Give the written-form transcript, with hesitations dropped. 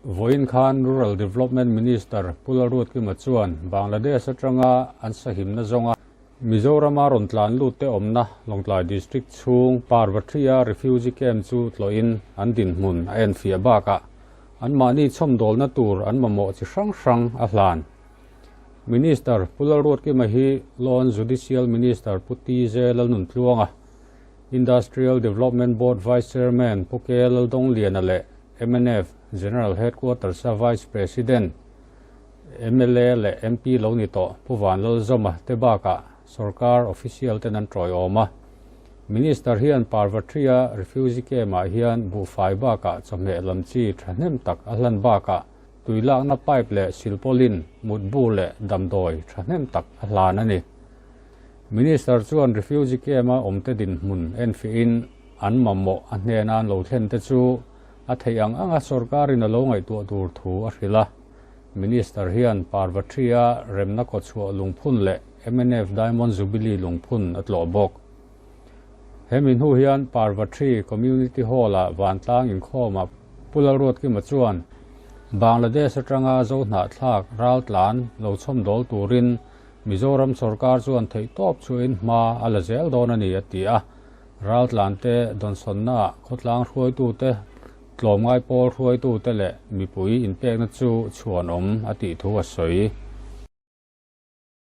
Vawiin khan Rural Development Minister Pu Lalruatkima chuan Bangladesh atanga an sahimna zawnga Mizorama rawn tlan lut te awmna Lawngtlai District chhung Parvathria Refugee Camp chu tlawhin an dinhmun a enfiah bakah anmahni chhawmdawlna tur an mamawh chi hrang hrang a hlan. Minister Pu Lalruatkima hi Law and Judicial Minister Pu TJ Lalnuntluanga, Industrial Development Board Vice Chairman Pu K Laldongliana leh mnf General Headquarters-a Vice President, mla leh MP lo ni tawh Pu Vanlalzawma te bakah sorkar official ten an tawiawm a. Minister hian Parvathria Refugee Camp-ah hian buhfai bakah chawhmeh lam chi thahnem tak a hlan bakah tui lakna pipe leh silpawlin mutbu leh damdawi thahnem tak a hlan a ni. Minister chuan refugee camp-a awmte dinhmun enfiahin an mamawh a hnena an lo thlen te chu a theih ang anga sorkarin a lo ngaihtuah tur thu a hrilh a. Minister hian Parvathria remna kawchhuah lungphun leh mnf Diamond Jubilee lungphun a tlawh bawk. Hemi hnu hian Parvathri Community Hall-ah vantlang inkhawmah Pu Lalruatkima chuan Bangladesh atanga Zohnahthlak raltlan lo chhawmdawl turin Mizoram sorkar chuan theihtawp chhuahin hma a la zel dawn a ni a ti a. Raltlante dawnsawnnaah khawtlang hruaitute, tlawmngai pawl hruaitute leh mipui inpekna chu chhuanawm a tih thu a sawi.